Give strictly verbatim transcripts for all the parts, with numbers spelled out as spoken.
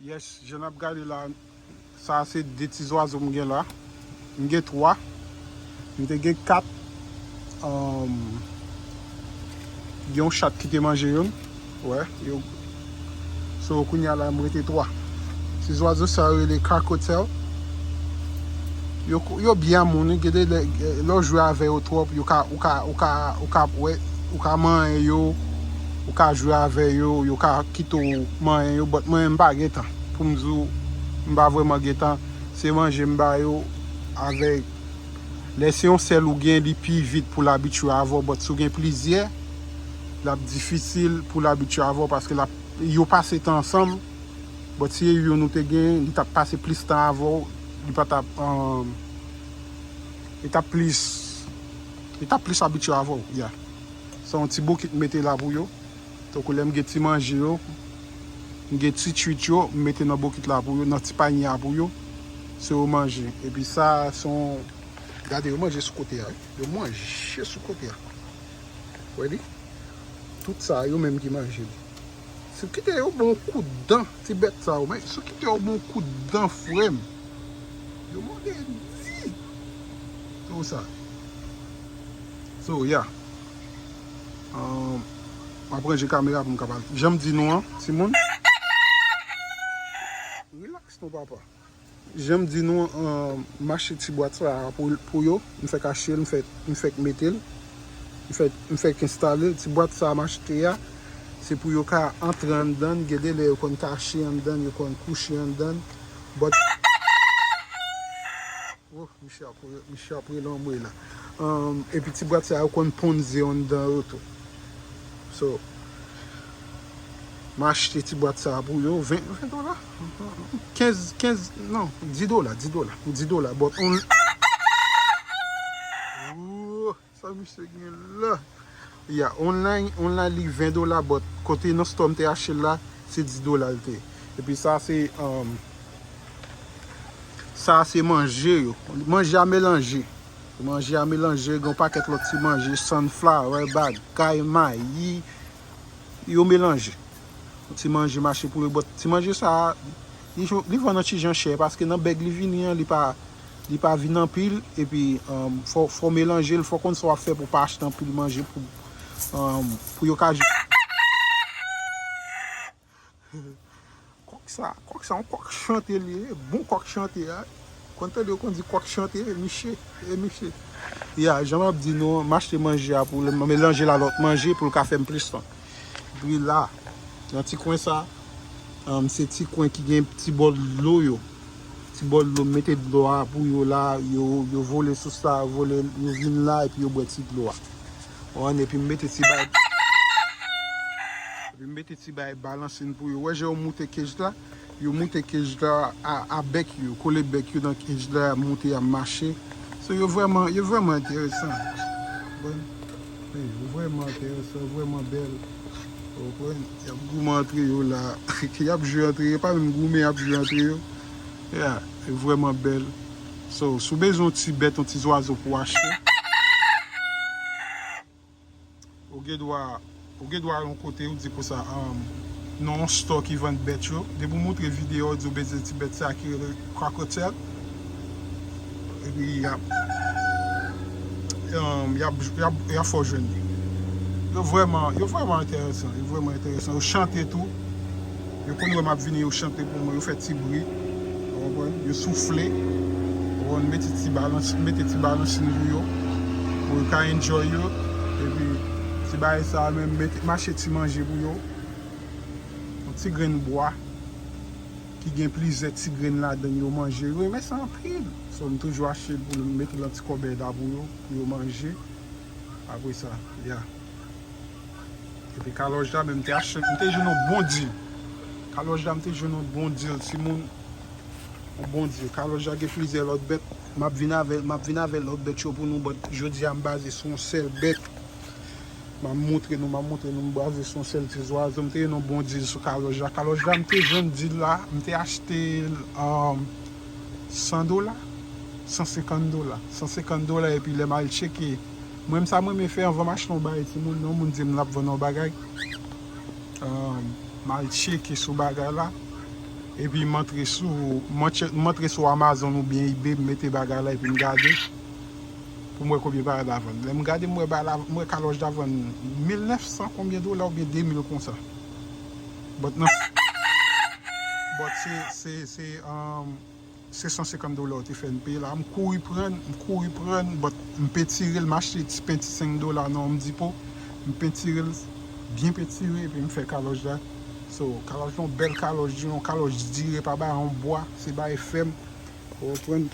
Yes, jan n ap gade la, sa se de ti zwazo m gen la. M gen twa. M te gen kat. Um, gen yon chat ki te manje youn. Wè, yo. So, kounye a la, m rete twa. Ti zwazo sa yo rele cockatiel. Yo, yo byen moun, wi. Gen de lè, lè w jwe avè yo twòp, yo ka, ou ka, ou ka, ou ka, wè, ou ka manyen yo, ou ka jwe avè yo, yo ka kite w manyen yo, but mwen, m pa gen tan. Pou m di w, m pa vrèman gen tan. Se manje m ba yo avèk, lè se yon sèl ou gen, li pi vit pou l abitye avè w, but si w gen plizyè, l ap difisil pou l abitye avè w, paske l ap, yo pase tan ansanm, but si e youn ou te gen, li t ap pase plis tan avè w, li pa t ap, um, li t ap plis, li t ap plis abitye avè w, yeah. Se yon ti bokit m mete la pou yo. Tankou lè m gen ti manje yo, m gen ti treat yo, m mete nan bokit la pou yo, nan ti panye a pou yo. Se yo manje. Epi sa, se yon, gade, yo manje sou kote a, wi. Yo manje sou kote a. Wè li? Tout sa, yo menm ki manje li. Si w kite yo ba w kout dan, ti bèt sa yo, men si w kite yo ba w kout dan, frè m, yo mande di. Se sa. So, yeah. Um, m ap ranje kamera pou m ka pale. Jan m di nou an, timoun. Relax non, papa. Jan m di nou an, um, m achte ti bwat sa a pou, pou yo. M fèk achte l, m fèk, m fèk mete l. M fèk, m fèk enstale l. Ti bwat sa a m achte a, se pou yo ka antre anndan l. Gen de lè yo konn kache anndan l, yo konn kouche anndan l. But Oh, misye ap, misye ap rele anmwe la. Um, epi ti bwat sa yo konn ponn ze anndan yo tou. So, m achte ti bwat sa pou yo, ven, ven dola. Kenz, kenz, non, di dola, di dola, di dola. But on, Oh, sa misye gen la. Ya, online, online li ven dola, but kote nan store m te achte l la, se dis dola l te. Epi sa se, um, sa se manje yo. Manje a melanje. Manje a melanje, gen yon pakèt lòt ti manje, sunflower, bagay, mayi, yo melanje. Ti manje mache pou yo, but ti manje sa a, li, li vann yon ti jan chè, paske nan bèg li vini an, li pa, li pa vin anpil, epi, um, fò, fò melanje l, fò konn sa w ap fè pou pa achte anpil manje pou, um, pou yo ka jis Kòk sa, kòk sa, yon kòk chante li ye, bon kòk chante a. Konn tande yo konn di kòk chante, misye, e misye. Ya, jan m ap di nou, m achte manje a pou l, m melanje l a lòt manje pou l ka fè m plis tan. Epi la, nan ti kwen sa, um, se ti kwen ki gen ti bòl dlo yo. Ti bòl dlo, m mete dlo a pou yo la, yo, yo vole sou sa, vole, yo vin la, epi yo bwè ti dlo a. Konprann? Epi m mete ti bay, epi m mete ti bay balansin pou yo. Wè jan yo moute cage la, yo moute cage la a, a bèk yo, kole bèk yo nan cage la, moute, y ap mache. So, yo vrèman, yo vrèman enteresan. Konprann? Wi, yo vrèman enteresan, vrèman bèl. Ou konprann? Y ap goumen antre yo la. Y ap jwe antre yo, pa menm goumen, y ap jwe antre yo. Yeah, yo vrèman bèl. So, si w bezwen yon ti bèt, yon ti zwazo pou w achte, ou gen dwa, ou gen dwa al yon kote, ou di konsa, um, nan yon store ki vann bèt yo. Depi w montre videyo, w di w bezwen ti bèt sa ki rele cockatiel. Epi y ap, um, y ap, y ap, y ap fè w jwenn li. Yo vrèman, yo vrèman enteresan, yo vrèman enteresan. Yo chante tou. Yo konn wè m ap vini, yo chante pou mwen, yo fè ti bri. Ou konprann? Yo soufle. Ou konprann? Mete ti balans, mete ti balansin pou yo. Pou yo ka enjoy yo. Epi, ti bagay sa a menm, mete, m achte ti manje pou yo. Yon ti grenn bwa ki gen plizyè ti grenn ladan l, yo manje. Yo renmen sa anpil. So, m toujou achte l pou m mete l nan ti kòbèy la pou yo, pou yo manje. Apre sa, ya. Epi kalòj la menm, m te achte, m te jwenn yon bon deal. Kalòj la, m te jwenn yon bon deal, timoun. Yon bon deal. Kalòj la gen plizyè lòt bèt. M ap vin avè, m ap vin avè lòt bèt yo pou nou, but jodi a, m baze sou yon sèl bèt. M ap montre nou, m ap montre nou, m baze sou yon sèl ti zwazo. M te jwenn yon bon deal sou kalòj la. Kalòj la, m te jwenn deal la, m te achte l, um, san dola, san senkant dola. San senkant dola, epi lè m al tcheke, mwen, sa m renmen fè anvan m achte yon bagay, timoun, yon moun di m l ap vann yon bagay, um, m al tcheke sou bagay la. Epi m antre sou, m antre, m antre sou Amazon oubyen eBay, m mete bagay la epi m gade pou m wè konbyen bagay la vann. Lè m gade, m wè bagay la, m wè kalòj la vann mil nèf san konbyen dola oubyen de mil konsa. But nan, but se, se, se, um, se san senkant dola yo te fè m peye la. M kouri pran l, m kouri pran l, but m pentire l, m achte ti penti senk dola nan Home Depot. M pentire l, byen pentire, epi m fè kalòj la. So, kalòj la, yon bèl kalòj, yon kalòj dire, pa bagay an bwa, se bagay fèm. Ou konprann?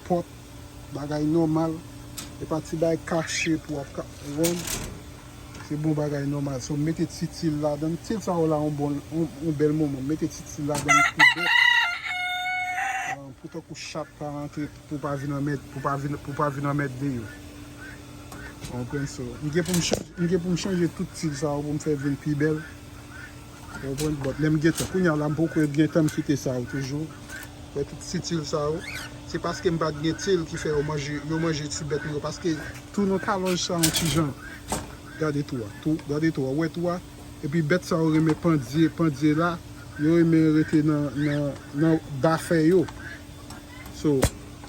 Pòt, bagay nòmal. E pa ti bagay kache pou w ap ka, ou konprann? Se bon bagay nòmal. So, m mete ti til ladan. Til sa yo la, yon bon, yon, yon bèl moman. M mete ti til ladan pou bèt. Ah, pou tankou chat pa rantre, pou pa vin anmèd, pou pa vin, pou pa vin anmède yo. Ou konprann? So, m gen pou m chanje, m gen pou m chanje tout til sa yo pou m fè vin pi bèl. Ou konprann? But lè m gentan, kounye a la, m poko gentan m kite sa yo toujou. Wè tout ti til sa yo. Se paske m pa t gen til ki fè yo manje, yo manje ti bèt mwen yo. Paske tou nan kalòj sa yon ti jan. Gade tou a, tou, gade tou a, wè tou a. Epi bèt sa yo renmen pandye, pandye la. Yo renmen rete nan, nan, nan bafè yo. So,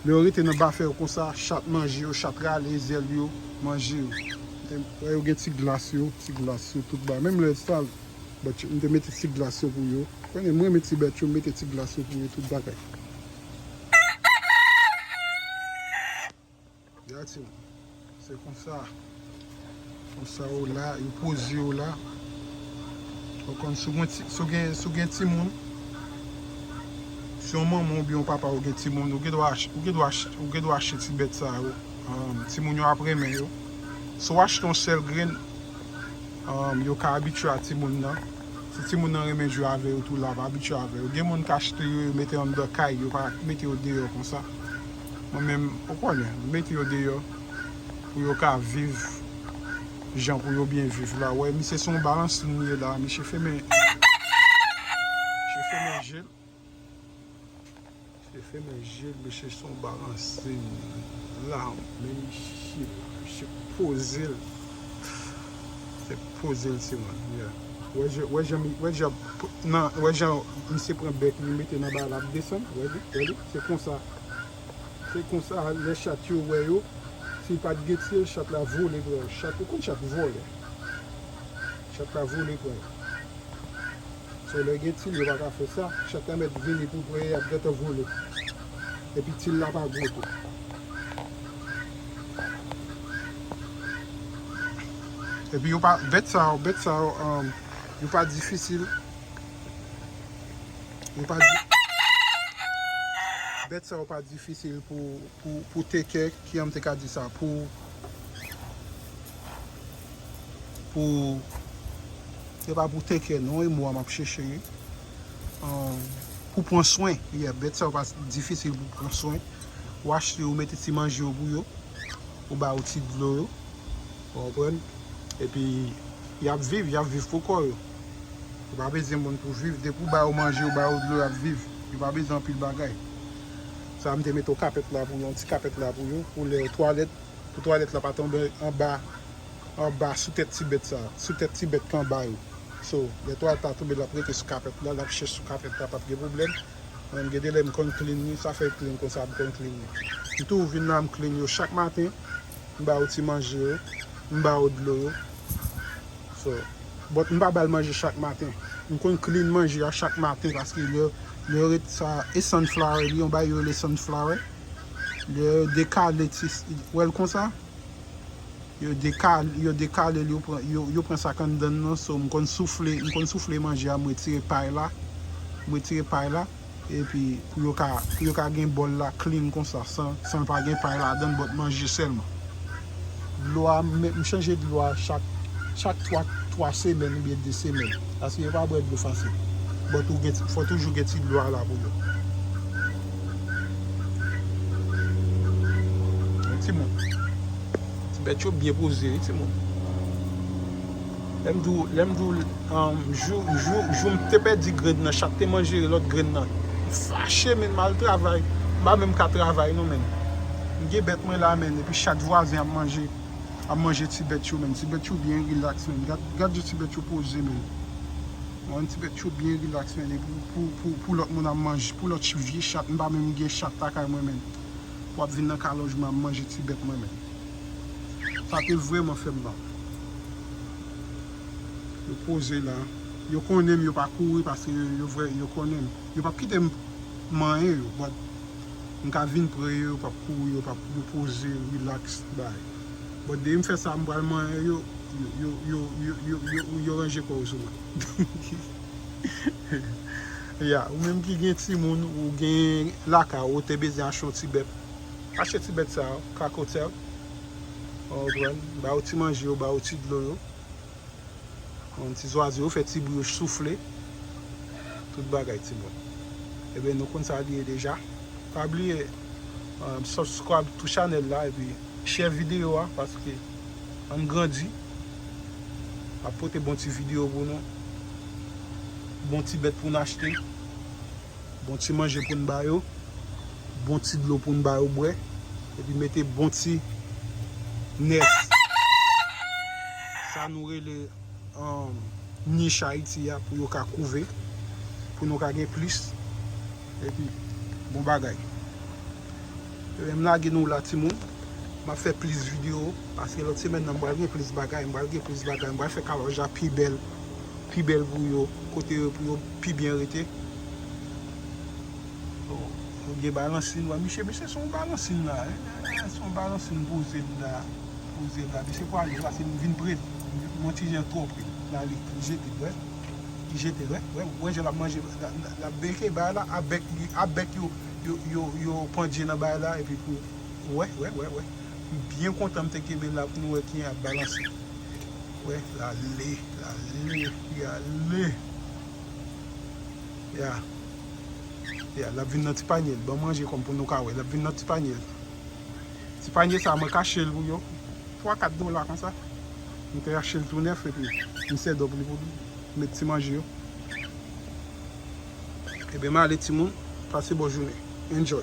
lè yo rete nan bafè yo konsa, chat manje yo, chat rale zèl yo, manje yo. Wè yo gen ti glas yo, ti glas yo, tout bagay. Menm lè sal, but m te mete ti glas yo pou yo. Konnen mwen renmen ti bèt yo, m mete ti glas yo pou yo, tout bagay. Ya timoun. Se konsa. Konsa yo la, yo poze yo la. Ou konn, si w gen ti, si w gen, si w gen timoun, si yon manman oubyen yon papa ou gen timoun, ou gen dwa ach-, ou gen dwa ach-, ou gen dwa achte ti bèt sa yo. Um, timoun yo ap renmen yo. Si w achte yon sèl grenn, um, yo ka abitye a timoun nan. Si timoun nan renmen jwe avè yo tou, l ap abitye avè yo. Gen moun k achte yo, yo mete anndan kay, yo pa mete yo deyò konsa. Mwen menm, ou konnen, m mete yo deyò pou yo ka viv jan pou yo byen viv la. Wè, misye se yon balansin li ye la, misye fèmen, misye fèmen je l. Misye fèmen je l, mesye se yon balanse la, men misye, misye poze l. Se poze l, timoun, yeah. Wè jan, wè jan, wè jan, nan, wè jan misye pran bèk li mete nan bagay la ap desann, wè li, wè li, se konsa. Se konsa, lè chat yo wè yo, si pa t gen til, chat la vole pran yo. Chat, ou konn chat vòlè. Chat la vole pran yo. So, lè gen til, yo pa ka fè sa. Chat la mèt vini pou pran, y ap gentan vole. Epi til la pa gwo tou. Epi yo pa, bèt sa yo, bèt sa yo, um, yo pa difisil. Yo pa di-, bèt sa yo pa difisil pou, pou, pou take care, kijan m te ka di sa, pou, pou, se pa pou take care non, e mo a m ap chèche. Ahn, pou pran swen, yeah, bèt sa yo pa difisil pou pran swen. Ou achte, ou mete ti manje yo pou yo, ou ba yo ti dlo yo, ou konprann? Epi, y ap viv, y ap viv pou kò yo. Yo pa bezwen moun pou viv, depi ou ba yo manje, ou ba yo dlo, y ap viv. Yo pa bezwen anpil bagay. Sa a, m te mete yon kapèt la pou yo, yon ti kapèt la pou yo, pou lè twalèt, pou twalèt la pa tonbe anba, anba sou tèt ti bèt sa, sou tèt ti bèt k anba yo. So, lè twalèt la tonbe, l ap rete sou kapèt la, l ap chèch sou kapèt la, p ap gen pwoblèm. Mwen, gen de lè m konn clean li, sa fè l clean konsa, m konn clean li. M toujou vin la, m clean yo chak maten, m ba yo ti manje yo, m ba yo dlo yo. So, but m pa ba l manje chak maten. M konn clean manje a chak maten, paske lè, lè yo ret sa, e sunflower li, yon bagay yo rele sunflower. Lè yo dekale ti, wè l konsa? Yo dekal-, yo dekale l, yo pran, yo, yo pran sa k anndan l nan, so m konn soufle, m konn soufle manje a, m retire pay la, m retire pay la, epi pou yo ka, pou yo ka gen bòl la clean konsa, san, san pa gen pay ladan l, but manje sèlman. Dlo a, m, m chanje dlo a chak, chak twa, twa semèn oubyen de semèn. Paske yo pa bwè dlo fasil. But ou gen ti, fò toujou gen ti dlo a la pou yo. Wi, timoun. Ti bèt yo byen poze, wi, timoun. Lè m di w, lè m di w, um, jou, jou, jou m te pèdi grenn nan, chat te manje lòt grenn nan. M fache, men m al travay. M pa menm ka travay, non, men. M gen bèt mwen la, men, epi chat vwazen ap manje. Ap manje ti bèt yo, men. Ti bèt yo byen rilaks, men. Gad, gad jan ti bèt yo poze, men. Yon ti bèt yo byen rilaks, men, e pou, pou, pou, pou lòt moun ap manje, pou lòt vye chat, m pa menm gen chat lakay mwen, men. W ap vin nan kalòj mwen ap manje ti bèt mwen, men. Sa te vrèman fè m mal. Yo poze la. Yo konnen m, yo pa kouri paske yo, yo vre, yo konnen m. Yo p ap kite m manyen yo, but m ka vin pre yo, yo p ap kouri, yo p ap, yo poze, rilaks, bay. But depi m fè sa, m pral manyen yo, yo, yo ranje kò yo sou mwen. Ya, ou menm ki gen timoun, ou gen lakay, ou te bezwen achte yon ti bèt. Achte ti bèt sa yo, kakotèl. Ou konprann? Ba yo ti manje yo, ba yo ti dlo yo. Yon ti zwazo yo fè ti bri yo soufle. Tout bagay timoun. Ebyen, nou konn sa li ye deja. Pa bliye, um, subscribe to chanèl la epi share videyo a paske ann grandi. M ap pote bon ti videyo pou nou. Bon ti bèt pou n achte. Bon ti manje pou n ba yo. Bon ti dlo pou n ba yo bwè. Epi mete bon ti nès. Sa nou rele, um, nich Ayiti a pou yo ka kouve. Pou nou ka gen plis. Epi, bon bagay. Ebyen, m lage nou la, timoun. M ap fè plis videyo. Paske lòt semèn nan, m pral gen plis bagay. M pral gen plis bagay. M pral fè kalòj la pi bèl. Pi bèl pou yo. Kote yo, pou yo pi byen rete. Bon, yo gen balansin. Wè, misye, misye se yon balansin la. Eh, se yon balansin poze l la. Poze l la. Misye pwale, paske m vin pre. M yon ti jan twò pre. L ale, li jete, wè. Li jete, wè. Wè, wè, jan l ap manje. L ap beke, bagay la, a bèk, a bèk yo, yo, yo, yo pandye nan bagay la, epi pou, wè, wè, wè, wè. M byen kontan m te kenbe l la pou nou wè kijan l ap balanse. Wè, l ale, l ale, li ale. Ya. Ya, l ap vin nan ti panye l. Ban manje kòm pou nou ka wè. L ap vin nan ti panye l. Ti panye sa, mwen kache l pou yo. Twa, kat dola konsa. M te achte l tou nèf, epi m sèdòp li pou li. Met ti manje yo. Ebyen, m ale, timoun. Pase bon jounen. Enjoy.